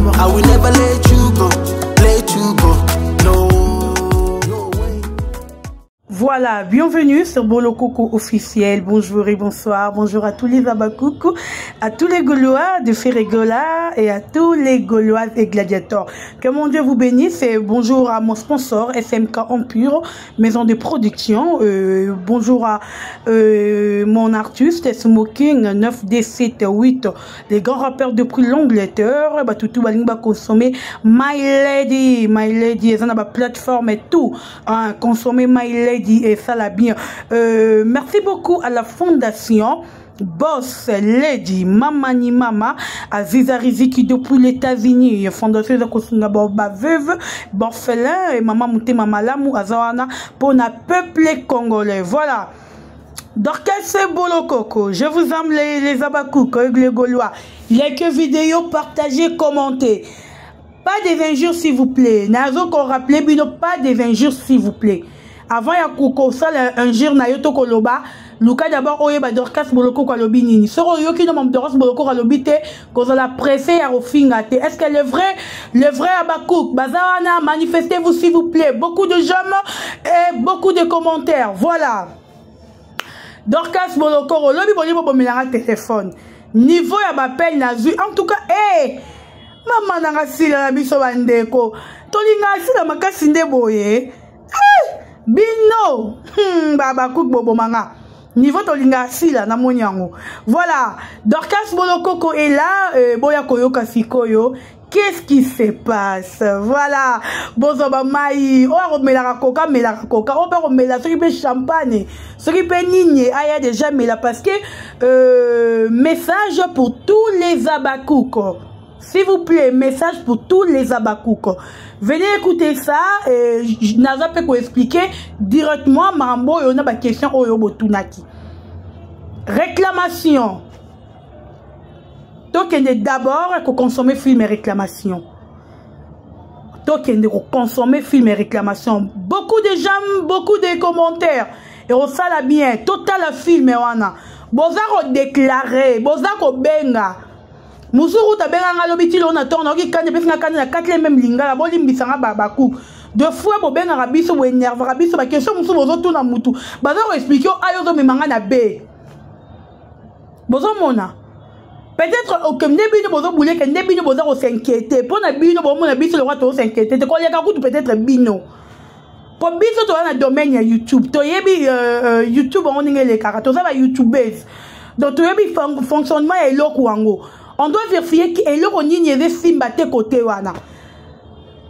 I will never let you go, let you go. No, no way. Voilà, bienvenue sur Bolokoko officiel. Bonjour et bonsoir. Bonjour à tous les Abakoukou, à tous les Gaulois de Ferregola et à tous les Gaulois et gladiateurs. Que mon Dieu vous bénisse et bonjour à mon sponsor SMK Empure, maison de production. Euh, bonjour à euh, mon artiste Smoking 9D78, les grands rappeurs depuis l'Angleterre. Bah, tout balingi consommer My Lady, My Lady, ils ont la plateforme et tout. Hein, consommer My Lady et ça la bien. Euh, merci beaucoup à la fondation Boss Lady Mama ni Mama Aziza Riziki depuis les États-Unis fondation eza kosunga ba veuve orphelin et mama motema malamu aza wana mpona peuple congolais voilà Dorcas Bolokoko, je vous aime les, les Abakouk, les Gaulois. Like vidéo, partagez, commentez. Pas des injures s'il vous plaît. Nazo ko rappeler bino pas des injures s'il vous plaît. Avant ya kosala injure na yo to koloba, luka d'abord oyeba Dorcas Bolokoko alobi nini. Soki oyoki no mam Dorcas Bolokoko alobi te, kozala pressé ya kofinga te. Est-ce que le vrai Abakouk, baza wana, manifestez-vous s'il vous plaît. Beaucoup de j'aime et beaucoup de commentaires. Voilà. Dorcas Bolokoko, lobi boli bobomelanga téléphone. Niveau ya bapel nazwi en tout cas, eh mama nanga sila na biso bandeko tolinga sila makasi nde boye eh, bino babakuki bobomanga niveau tolinga sila namoni yango voilà Dorcas Bolokoko est là euh, boya koyoka sikoyo qu'est-ce qui se passe voilà bozwa bamai oyo akomelaka koka amelaka koka oyo mpe akomela soki mpe champagne soki mpe nini aya déjà mela parce que euh, message pour tous les abakouk s'il vous plaît message pour tous les abakouk venez écouter ça et naza mpe koexpliquer directement makambo oyo na baquestion oyo botunaki réclamation tokende d'abord koconsommer film réclamation tokende koconsommer film réclamation beaucoup de j'aime beaucoup de commentaires et osala bien totala film wana boza kodéclarer boza kobenga mosusu kuta abenganga alobi ti lelo na ntongo nayoki kanda epesi nga kanda na kati le même lingala bolimbisanga baku de fois bobengaka biso boénervaka biso baquestion mosusu bozotuna mutu baza koexpliquer ayo ozomemanga na b bozomona peut-être oke nde bino bozobuleke nde bino boza kos'inquiéter mpo na bino bomona biso lokwa tozos'inquiéter te koleka kutu peut-être bino mpo biso toza na domaine ya youtube toyebi euh, euh, youtube yango ndenge elekaka toza ba youtubers donc toyebi fonctionnement ya eloko yango on doit vérifier eloko nini eza esimba te kote wana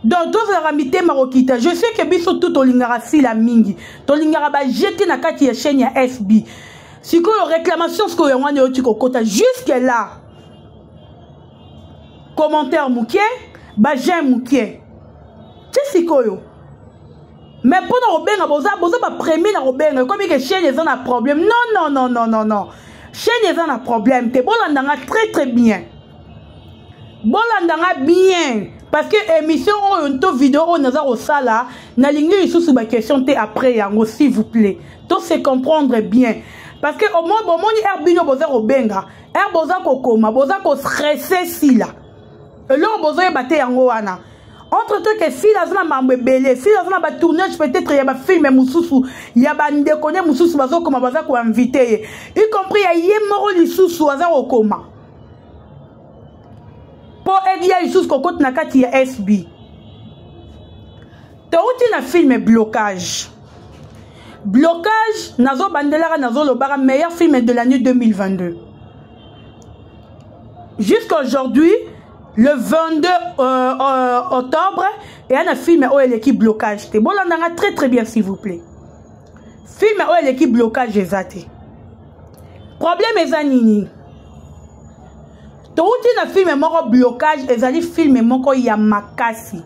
donc tozalaka mitema kokita je sais que biso tu tolingaka sila mingi tolingaka bajete na kati ya chaîne ya fb sikoyo réclamation sikoyo yango wana euti kokota jusque là commentaire mokie baj'aime mokie ti sikoyo mais mpo na kobenga boza boza bapremier na kobenga ekomi ke chaîne eza na problème non non non non non non chaîne eza na problème te bolandanga très très bien bolandanga bien parce que émission oyo to vidéo oyo naza kosala nalingi lisusu baquestion te après yango s'il vous plaît to se comprendre bien parce que omoi bomoni heure bino boza kobenga heure boza kokoma boza kostresser sila eloko bozoyeba te yango wana entre temps ke sila aza na mambo ebele sila aza na batournage peut-être ya bafilm mosusu ya bandeko nde mosusu bazokoma baza koinviter ye y compris ya ye moko lisusu aza kokoma mpo edia lisusu kokota na kati ya sb touti na film blocage blocage nazobandelaka nazolobaka meilleur film de l'année 2022 jusqu'à aujourd'hui le 22 euh, euh, octobre eya na film oyo eleki blocage te bolandanga très très bien s'il vous plaît film oyo eleki blocage eza te problème eza nini touti na film moko blocage ezali film moko ya makasi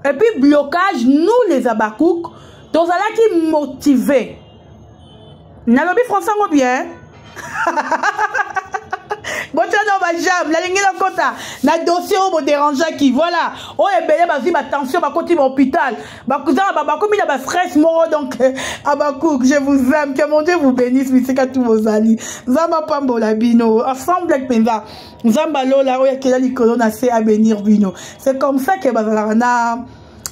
et puis blocage nous les abakouk tozalaki motivé nalobi français yango bien. Botya na bajame, nalingi nakota na dossier oyo boderangeaki. Voilà, oyo ebele bazwi batension, bakoti ba hôpital, bakozala bakomi na bastress moko. Donc Abakouk, je vous aime, que mon Dieu vous bénisse bisika tu bozali. Nzambe apambola bino ensemble mpenza. Nzambe alola oyo akela likolo na se abénir bino. C'est comme ça que bazalaka na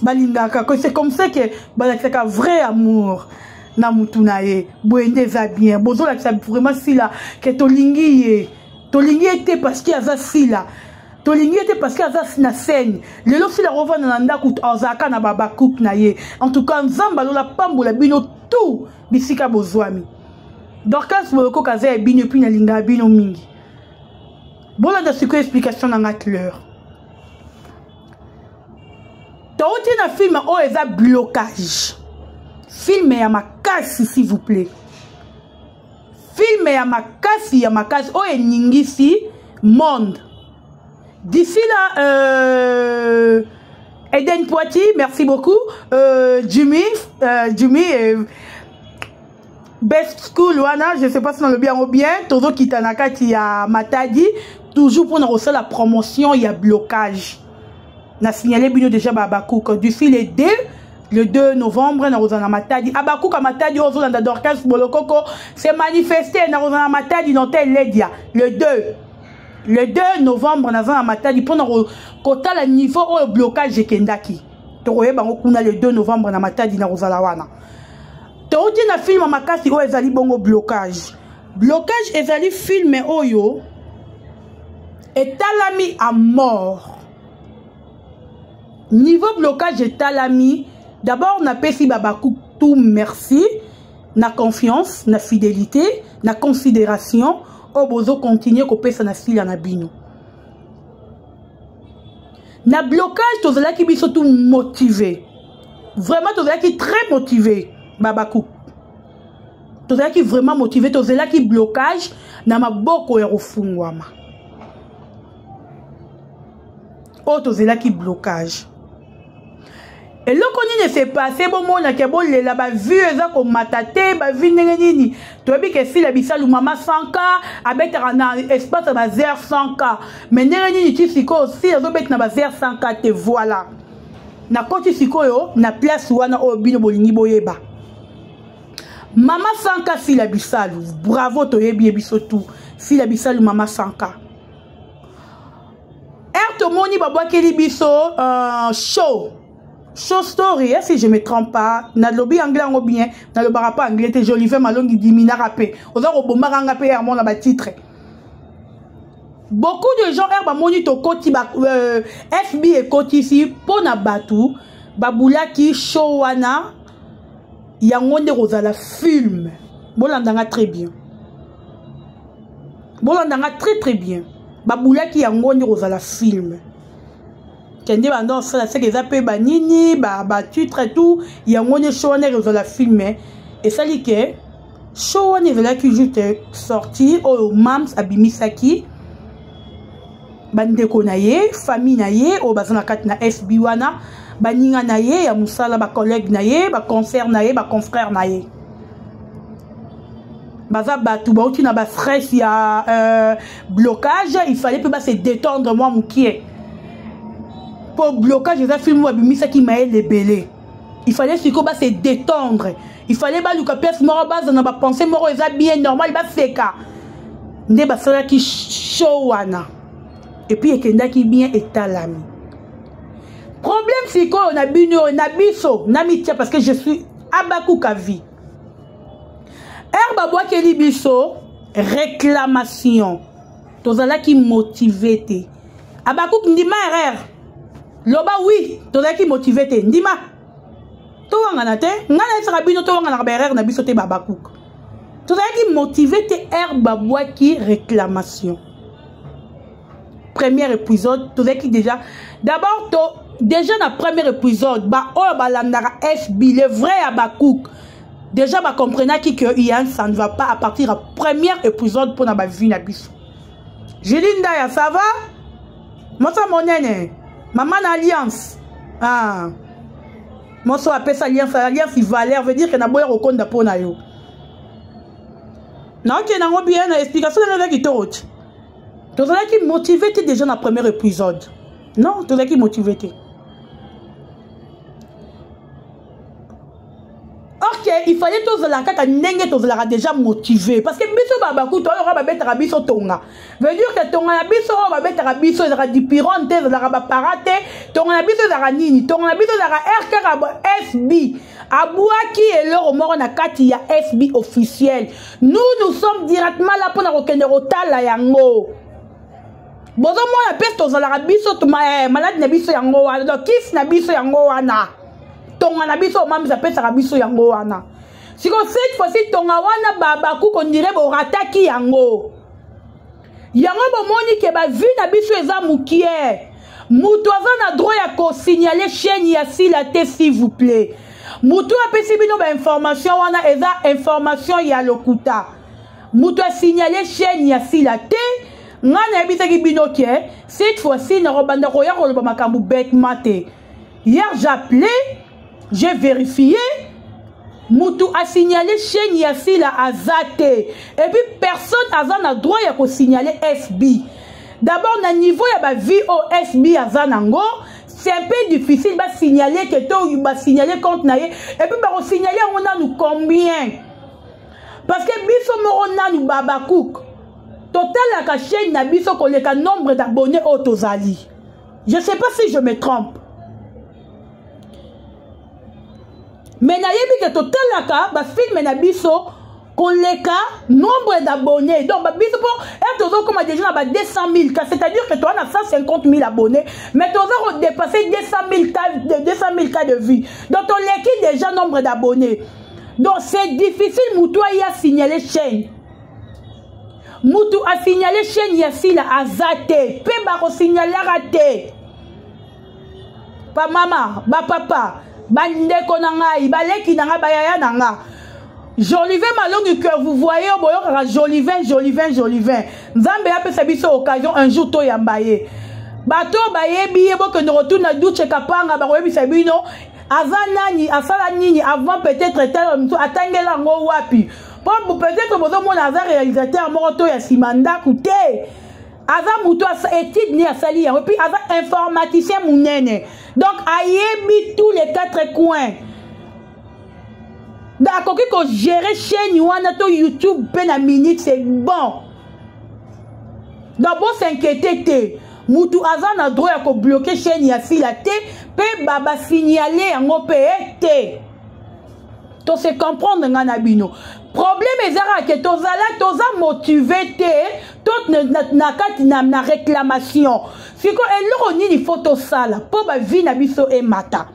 balingaka, c'est comme ça que balakisaka vrai amour na mutu na ye. Boye nde eza bien, bozolakisa vraiment Sila ke tolingi ye. Tolingi ye te parce que aza Sila, tolingi ye te parce que aza na scène. Lelo Sila kovanda na ndako, azalaka na babakuke na ye. En tout cas, Nzambe alola pambola bino tout bisika bozwami. Dorcas Bolokoka aza ya bino, et puis nalingaka bino mingi. Bolanda sikoyo explication na nga claire. Touti na film oyo eza blocage, film ya makasi, s'il vous plaît, film ya makasi, ya makasi oyo eningisi monde. D'ici là, Eden Poiti, merci beaucoup, Jimmy, Best School wana, je sais pas si nalobi yango bien. Tozokita na kati ya Matadi toujours mpona kosala promotion ya blocage. Na signalé bino déjà babakuka, d'ici le 2, le 2 novembre nakozala na Matadi. Abakuka Matadi oyo ozolanda Dorcas Bolokoko se manifester, nakozala na Matadi na hotel Ledia le 2, le 2 novembre. Naza na Matadi mpona kotala niveau oyo blocage ekendaki. Tokoyeba yango kuna le 2 novembre na Matadi, nakozala wana. Touti na film makasi oyo ezali bongo blocage. Blocage ezali film oyo etalami à mort. Niveau blocage etalami, d'abord napesi babaku tout merci na confiance, na fidélité, na considération oyo bozokontinue kopesa na Sila na bino. Na blocage tozalaki biso tout motivé, vraiment tozalaki très motivé. Babaku, tozalaki vraiment motivé, tozelaki blocage na maboko ya kofungwama. Oyo tozelaki blocage, eloko nini ese passe? Bomonake bolela, bavue eza komata te. Bavue ndenge nini? Toyebi ke Sila Bisalu, mama 100K, abetaka na espace ya bazer 100K, mais ndenge nini ti sikoyo Sila azobeta na bazer 100K te? Voilà, nakoti sikoyo na place wana oyo bino bolingi boyeba. Mama 100K Sila Bisalu, bravo, toyebi ye biso tu. Sila Bisalu, mama 100K, ere tomoni babwakeli biso show story, eh, si je me trompe pas, nalobi anglais yango bien, nalobaka pa anglais te. Jolivet Malongi diminaka mpe oza kobombaka nga mpe hermona batitre. Beaucoup de gens ere bamoni tokoti ba, FB ekotisi mpo na bato babulaki show wana, yango nde kozala film. Bolandanga très bien, bolandanga très très bien. Babulaki yango nde kozala film. Kende banda osala seke eza mpe banini batitre tout, yango nde show wana ekozala film. Esali ke show wana ezalaki juste sortie oyo Mams abimisaki bandeko na ye, famille na ye oyo baza na kati na FB wana, baninga na ye ya mosala, bacollègue na ye, baconcert na ye, baconfrère na ye. Baza bato bauti na bastress ya blocage, il fallait mpe base détendre mwa mokie, mpo blocage eza film oyo abimisaki mayele ebele. Il fallait sikoyo base détendre, il fallait baluka place moko baza na bapense moko eza bien normal, baseka. Nde basalaki show wana, et puis ekendaki bien, etalami. Problème sikoyo na bino oyo na biso na mitia, parce que je suis abakuka vie, ere babwakeli biso réclamation, tozalaki motivé te. Abakuki, ndima erreur, loba oui, tozalaki motivé te, ndima. Towangana te, ngai nayebisaka bino, towanganaka baerreur na biso te. Babakuka, tozalaki motivé te. Ere babwaki réclamation, premier épisode, tozalaki déjà, d'abord to déjà na premier épisode, baoyo balandaka FB, le vrai Abakouk, déjà bacomprenaki que il y a un, ça ne va pas à partir ya premier épisode mpona bavue na biso. Julie Ndaya, ça va? Mosa monene, mama na alliance, ah. Moso apesa alliance, alliance valeur, veut dire que naboya kokonda mpo na yo. Naokende yango bien na explication nanga, eza kitoko ti. Tozalaki motivé te déjà na premier épisode. Non, tozalaki motivé te. Ok, il fallait tozala kaka ndenge tozalaka déjà motivé parce que biso babaku toyoka babetaka biso tonga, veut dire que tonga na biso oyo babetaka biso ezalaka dipirone te, ezalaka bapara te. Tonga na biso ezalaka nini? Tonga na biso ezalaka r kaka SB abwaki eloko moko na kati ya SB officiel. Nous, nous sommes directement là mpona kokende kotala yango. Bozomona mpe tozalaka biso maladi na biso yango wana. Donc kisi na biso yango wana, tonga na biso omamisa apesaka biso yango wana. Sikoyo cette fois-ci tonga wana babaku kondire borataki yango. Yango bomoni ke bavue na biso eza mokie. Moto aza na droit ya kosignale chaîne ya Sila te, s'il vous plaît. Moto apesi bino bainformation wana eza information ya lokuta. Moto asignale chaîne ya Sila te. Ngai nayebisaki bino ke cette fois-ci nakobanda koya koloba makambo bêtement te. Hier j'ai appelé, j'ai vérifié, mutu asignale chaîne ya Sila aza te. Et puis personne aza na droit ya kosignale SB. D'abord na niveau ya bavue oyo SB aza nango, c'est un peu difficile basignale ke to basignale compte na ye. Et puis bakosignale yango nanu combien? Parce que biso moko nanu babakouk totalaka chaîne na biso koleka nombre d'abonnés oyo tozali. Je sais pas si je me trompe, mais nayebi ke totalaka bafilme na biso koleka nombre d'abonnés. Donc biso mpo ere tozokoma déjà na ba 200 000 ka, c'est-à-dire que toza na 150 000 abonnés, mais toza kodépasser 200 000 cas, 200 000 cas de vue. Donc toleki déjà nombre d'abonnés. Donc c'est difficile mutu aya signaler chaîne. Mutu asignale chaîne ya Sila aza te, mpe bakosignalaka te. Bamama, bapapa, bandeko na ngai, baleki na ngai, bayaya na nga, Jolivin Malongi que vous voyez, boyokaka Jolivin, Jolivin, Jolivin, Nzambe apesa biso occasion un jour toyamba ye. Bato bayebi ye, bokende kotuna Duche Kapanga, bakoyebisa bino aza nani, asala nini avant, peut-être tala mosusu atangela yango wapi. Po peut-être bozomona aza réalisateur moko to ya nsima ndako te, aza motu étude ni asali yango, puis aza informaticien monene. Donc ayebi tous les quatre coins. Donc akoki kogérer chaîne wana to YouTube mpe na minute, c'est bon. Donc bos'inquiéter te, mutu aza na droit ya kobloquer chaîne ya Sila te, mpe basignale yango mpe te. To se comprendre nga na bino. Problème eza kaka ke tozala toza motivé te to na kati na réclamation. Siko eloko nini fo tosala mpo bavue na biso emata?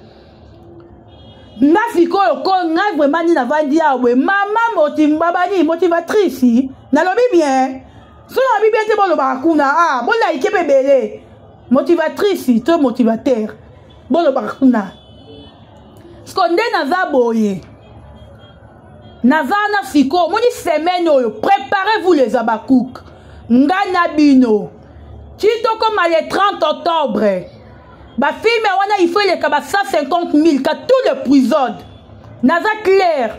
Nga sikoyo ko ngai vraiment nini navandi awa boye, mama motimbabani motivatrice, nalobi bien? Soki nalobi bien te, bolobaka kuna. Ah, bolaike mpe ebele. Motivatrice to motivateur, bolobaka kuna. Siko nde naza boye, naza na sikoyo omoni semaine oyo, préparez-vous les abakouk. Nga na bino ti tokóma le 30 octobre, bafilme wana il faut eleka ba 150 000 ka tout l'épisode. Naza clair.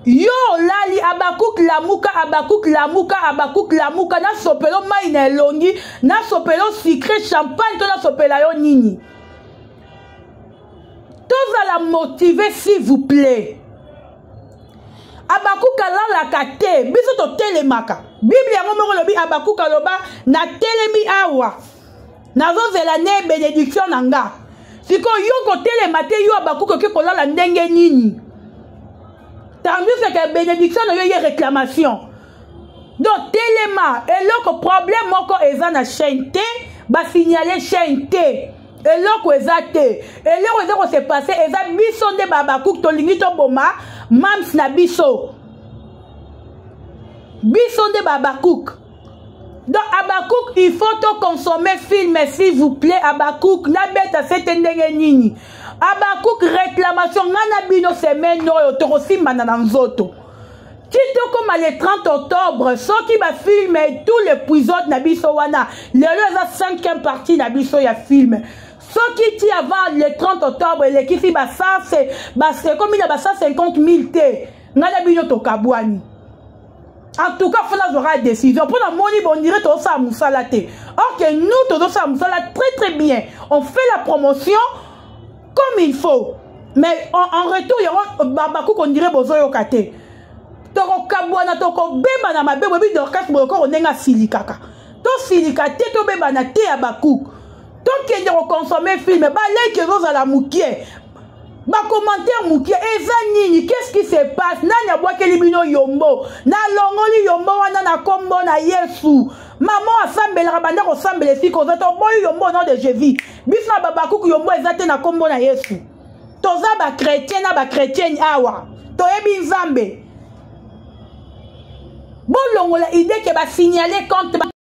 Yo olali, abakuk lamuka, abakuk lamuka, abakuk lamuka. Nasopelo mai na elongi, nasopelo sucré, champagne, to nasopela yo nini? Tozala motivé, s'il vous plaît. Abakuk alalaka te, biso totelemaka. Bible yango moko elobi, Abakuk aloba: "Natelemi awa, nazozela ne bénédiction na nga." Sikoyo yo kotelema te, yo Abakuk oke kolala ndenge nini, tandis que bénédiction na yo ye réclamation? Donc telema. Eloko problème moko eza na chaîne te, basignale chaîne te, eloko eza te. Eloko eza kose passer eza biso nde babakuk tolingi toboma mams na biso, biso nde babakuk. Donc Abakuk, il faut toconsommer film, s'il vous plaît. Abakuk, nabeta sete ndenge nini? Abakuk, réclamation, nga na bino semaine oyo tokosimbana na nzoto ti tokóma le 30 octobre. Soki bafilme tout l'épisode na biso wana, lelo eza cinquième partie na biso ya film, soki ti avant le 30 octobre elekisi ekomi na ba 150 000 te, ngai na bino tokabwani. En tout cas, faut nazwaka décision mpo namoni bondire tozosala mosala te. Or que nous, tozosala mosala très très bien, on fait la promotion comme il faut, mais en retour yango bakuku ondire bozoyoka te. Tokokabwana, tokobebana mabe. Boyebi Dorcas Bolokoko ndenge asilikaka. Tosilika te, tobebana te ya bakuku. Tokende koconsommer film. Baleki ezozala mokie, bacommentaire mokie, eza nini? Qu'est-ce qui se passe? Nani abwakeli bino yombo? Nalongoli yombo wana na nkombo na Yesu. Mama asambelaka, banda kosambela esika oza. Toboyi yombo au nom de Jésus. Biso na babakuku, yombo eza te na nkombo na Yesu. Toza bachrétien na bachrétienne awa, toyebi Nzambe. Bolongola idée ke basignale compte.